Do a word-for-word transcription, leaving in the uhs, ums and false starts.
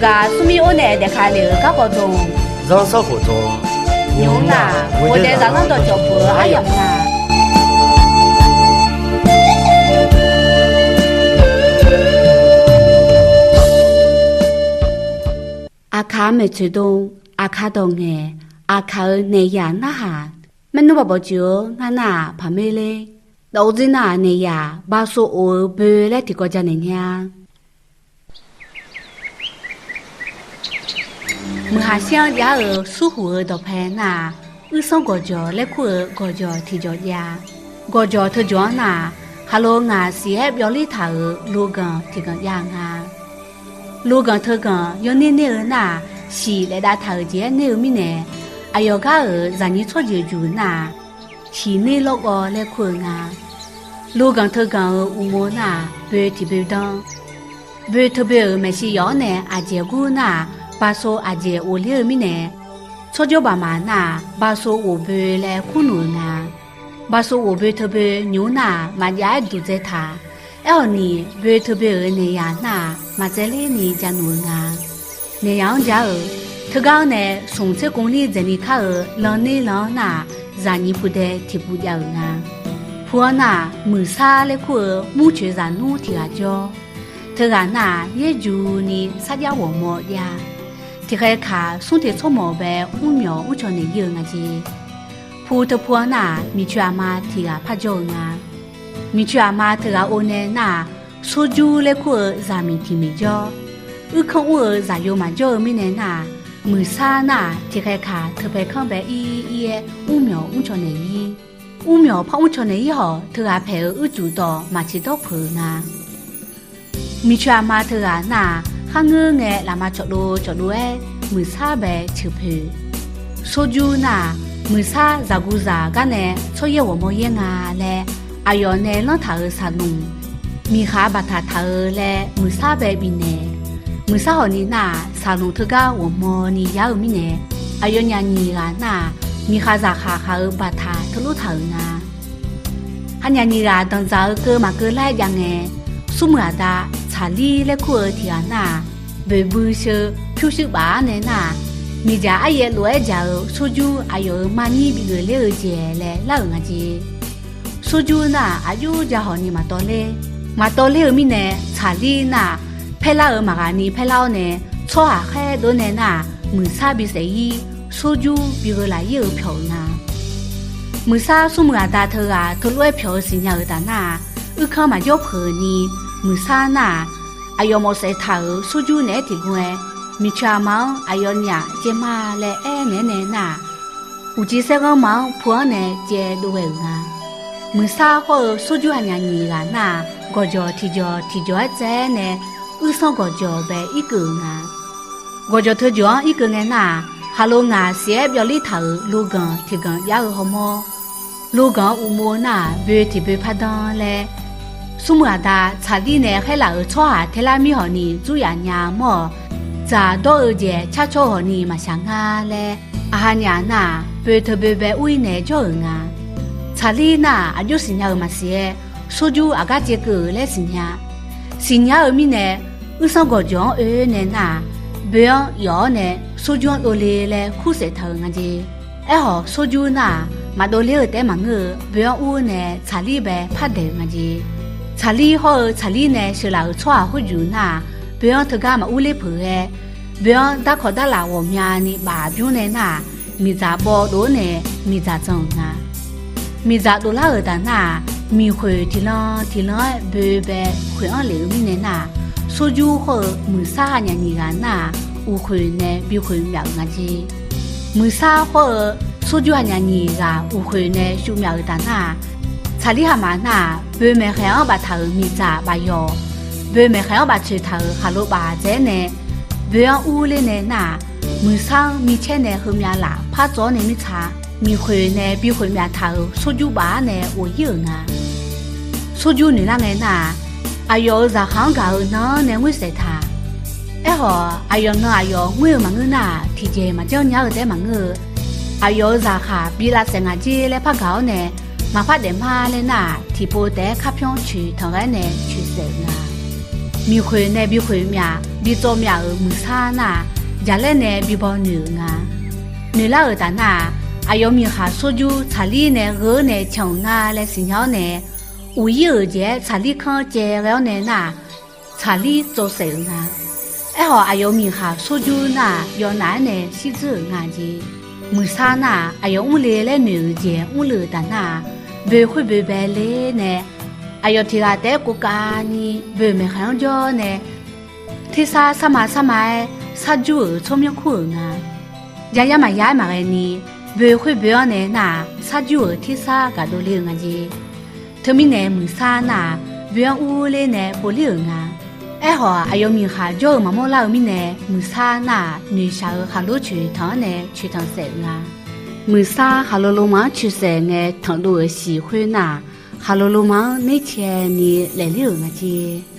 Gaq smrmir or nae daefka lef-euq garkawv dmq, zanrsanrkhof dmq, nymq-mr nar, ghoeqdae zaqlanr dawqcawq puq-eu aryamq nga. Aqkaq maeqtsoeq dmq, Aqkaq dawq ngaeq, Aqkaq-euq naeq yaq narhaq. Maernmr baq bawq jeq-awr ngar nar-aq paqmer ler. Dawq-eu dzir nar-aq naeq yaq bavsov of-eu boe laer tiqkawv ja naeq nya. Muiqhaq shir-anr jav-euq Surhuq-euq dawqpae nar-aq, uirsanr gawqjawq laer kur-eu gawqjawq tiqjawq jav. Gawqjawq teujoq-anr nar-aq, khaqlo ngaq siq-aer byovler taq-euq loganq tiqganq jav nga. Loganq teuganq yawner ner-eu nar-aq, siq daef dav taq-euq jeq-aer ner-eu mirnae, aqyawf gar-euq zaqnyir tsawrjeuq juq nar-aq, siq ner lawrgawv laer kur-eu nga. Loganq teuganq-euq uqmov nar-aq, boe tiqboe danr. Boe teuboe-euq maeqshi yawf-anr nae aqjeq gur nar-aq, bavsov aqjeq of ler-eu mirnae, tsawrjawr baqmaq nar-aq, bavsov of boe laer kur nmq-euq nga. Bavsov of boe teuboe nymq-mr nar-aq, maqjav-aer duqdzae taq. Aerkhawf ni, boe teuboe-euq naeq yaq nar-aq, maqtsaevler ni ja nmq-eu nga. Naeq yaq-anr jar-eu, teugar-anr nae smq tser kmqlir dzaeqni kar-eu lanrner lan-anr nar-aq, zaqnyir pudae tiqpuv jav-euq nga. Pu-anr nar-aq, muiqsar laer kur-eu murcoeq zaqnmr tiq ghaq jawr. Teughaq nar-aq, yaerjuq ni sarjax ghawqmawr jav. Tiqkhaeq kaq smr teq tsawrmawq bae mrmyawq mrcaw naeq-ir-eu nga jeq. Pu teupu-anr nar-aq, miqcoeq aqma tiq ghaq par jawr-eu nga. Miqcoeq aqma teughaq o nae nar-aq, Sorjur laer kur-eu zaqmiq tiq miq jawr. Uirkanr ur-eu zaqyo maqjawr-eu mirnae nar-aq, muiqsar nar-aq, tiqkhaeq kaq teupae kanr bae ir ir-aer mrmyawq mrcaw naeq-ir. Mrmyawq par mrcaw naeq-ir hawq, teughaq paeq-euq uicuiv dawq maq ciqdawr peuq-eu nga. Miqcoeq aqma teughaq nar-aq, kharngeur ngae lafma cawqdov cawqdov-aer muiqsar bae ceuq poeq. Sorjur nar-aq, muiqsar zaqguq zaq gar nae tsawryaer ghawqmawr yaer nga laer, aqyawf nae lanr taq-euq saqlmq, miqkhaq baftaq taq-eu laer muiqsar bae bifnaeq. Muiqsar hawq ni nar-aq, saqlmq teugar ghawqmawr ni yar-eu mirnae, aqyawfnyaf nyiq ghaq nar-aq, miqkhaq zaqkhaq khaq-euq baftaq teulof taq-euq nga. Hanyaf nyiq ghaq danqdzaq-eu keuv maqkeuv lar-aer jav ngae, Smrmuiq aqda Tsaqlir laer kur-eu tiq ghaq nar-aq, boeqbui sheu pyurshuir baf-ar nae nar-aq, miqdzaq aryaev lof-aer dzaq-eu Sorjur aqyawf-euq marnyir bigeuf ler-eu jeq laer lar-euq nga jeq. Sorjur nar-aq, aqjox ja hawq ni maqtawv ler. Maqtawv ler-eu mirnae, Tsaqlir nar-aq, paerlar-euq maqghaq ni paerlar-awr nae, tsawrhaq khaer dov nae nar-aq, muiqsar bisaef-ir, Sorjur bi gheu laf-ir-eu pyawq-euq nga. Muiqsar Smrmuiq aqda teughaq teulof-aer pyawq-eu siqnya-euq taf nar-aq, uirkanr maqjawr peuq ni, muiqsar nar-aq, aqyawf mawf saef taq-euq Sorjur naeq-aer tiqguv-aer, miqcoeq aqma-anr aqyawfnyaf caev ma laer aernaeq-aer nae nar-aq, uqcif saerghanr ma-anr pu-anr nae caev dov ghae-euq nga. Muiqsar hawr-eu Sorjur hanyaf nyiq ghaq nar-aq, gawqjawq tiqjawq tiqjawq-aer tsaev-aer nae, uirsanr gawqjawq bae irkeuv-euq nga. Gawqjawq teujoq-anr irkeuv ngae nar-aq, khaqlo ngaq siq-aer byovler taq-euq loganq tiqganq jav-eu hawmawr, loganq-anr uqmov nar-aq, boe tiqboe pardanr laer, Smrmuiq aqda Tsaqlir nae khaerlaf-euq tsawrhaq taelar mir hawq ni dzur yaf nya mawr-awq. Dzaqdawr-eu jeq carcaw hawq ni maqshaq nga laer, aqha nyaf nar-aq, boe teu boe bae ur-ir nae jawr-euq nga. Tsaqlir nar-aq, aqjox siqnya-euq maqsiq-aer, Sorjur aqgar caevkeuv-euq laer siqnya. Siqnya-eu mirnae, uirsanr gawqjawq-anr oe nae nar-aq, boe-anr yawf-awr nae Sorjur-anr dovle laer kursaef taq-euq nga jeq. Aerkhawf, Sorjur nar-aq, maqdov ler-eu taef-aer maqngeur-eu, boe-anr ur nae Tsaqlir bae par daeq-euq nga jeq. Tsaqlir hawr-eu Tsaqlir nae sheuqlaf-euq tsawrhaq khoerjuq nar-aq, boe-anr teugar maqur ler peuq-aer, boe-anr darkawq darlaf ghawqmyani baf bymr nae nar-aq, miqdzaq bawv dov-awr nae miqdzaq dzan-euq nga. Miqdzaq dovlar-euq taf nar-aq, miqkhoeq tiqlan tiqlan-aer boe bae khoeq-anr lef-eu mirnae nar-aq, Sorjur hawr-eu muiqsar hanyaf nyiq ghaq nar-aq, uqkhoeq nae bikhoeq myaf-euq nga jeq. Muiqsar hawr-eu Sorjur hanyaf nyiq ghaq uqkhoeq nae shuf myaf-euq taf nar-aq, Tsaqlir haqmaf nar-aq, boe maeqkhaeq-anr baftaq-euq miqdzaq baf yawq, boe maeqkhaeq-anr baftsoeq taq-euq khaqlo baf dzae-aer nae, boe-anr ur ler nae nar-aq, muiqsar-anr micaer nae heumyav laf par tsov-awr nae mirtsa, miqkhoeq nae bikhoeq myaf taq-euq Sorjur baf-ar nae ghof-ir-euq nga. Sorjur noeqlar ngae nar-aq, aqyawf-euq zaqkhaq-anr gaq-euq nan-anr nae ngoer saef taq. Aerkhawf, aqyawf nan aqyawf ngoer-eu maqngeur nar-aq, tiqjeq maqjanr nya-eu taef-aer maqngeur-eu, aqyawf-euq zaqkhaq bi lavsaef ngaq jer laer par gaq-awr nae, maqpar daef mar laer nar-aq, tiqpov taef-aer karpyanr coeq tanq ghae-aer nae coeq saef-euq nga. Miqkhoeq nae bikhoeq myaf, bi tsawv myaf-euq muiqsar nar-aq, jaqlaer nae bi baw noeq-euq nga. Noeqlar-euq taf nar-aq, aqyawf miqkhaq Sorjur tsaqlir nae gheu-awr nae can-euq nga laer siqnya-awr nae, uq ir-euq jeq-aer tsaqlir kanr caev ghae-awr nae nar-aq, tsaqlir tsawv saef-euq nga. Aerkhawf, aqyawf miqkhaq Sorjur nar-aq, yawnaf-aer nae shirdzeur-euq nga jeq. Muiqsar nar-aq, aqyawf mrle laer noeq-euq jeq mrle-euq taf nar-aq, boeq khoer boeq bae le nae, aqyawf tiq ghaq taef-aer kov kavni boeq maeqkhanq-anr jawr nae, tersar sarma sarma-aer sarjur-euq tsawrmyanr kur-euq nga. Jayar maqya-aer maqghae ni, boeq khoer boeq-anr nae nar-aq, sarjur-euq tersar gaqdov le-euq nga jeq. Teumirnae muiqsar nar-aq, boeq-anr urler nae povler-euq nga. Aerkhawf, aqyawf miqkhaq jawr-eu maqmawr lar-eu mirnae, muiqsar nar-aq, noeqshaq-euq khaqlo coeq tanq-anr nae coeq tanq saef-euq nga. Muiqsar khaqlo loma-anr coeq saef ngae tanqdov-euq siq khoer nar-aq, khaqlo loma-anr nercae ni laefler-euq nga jeq.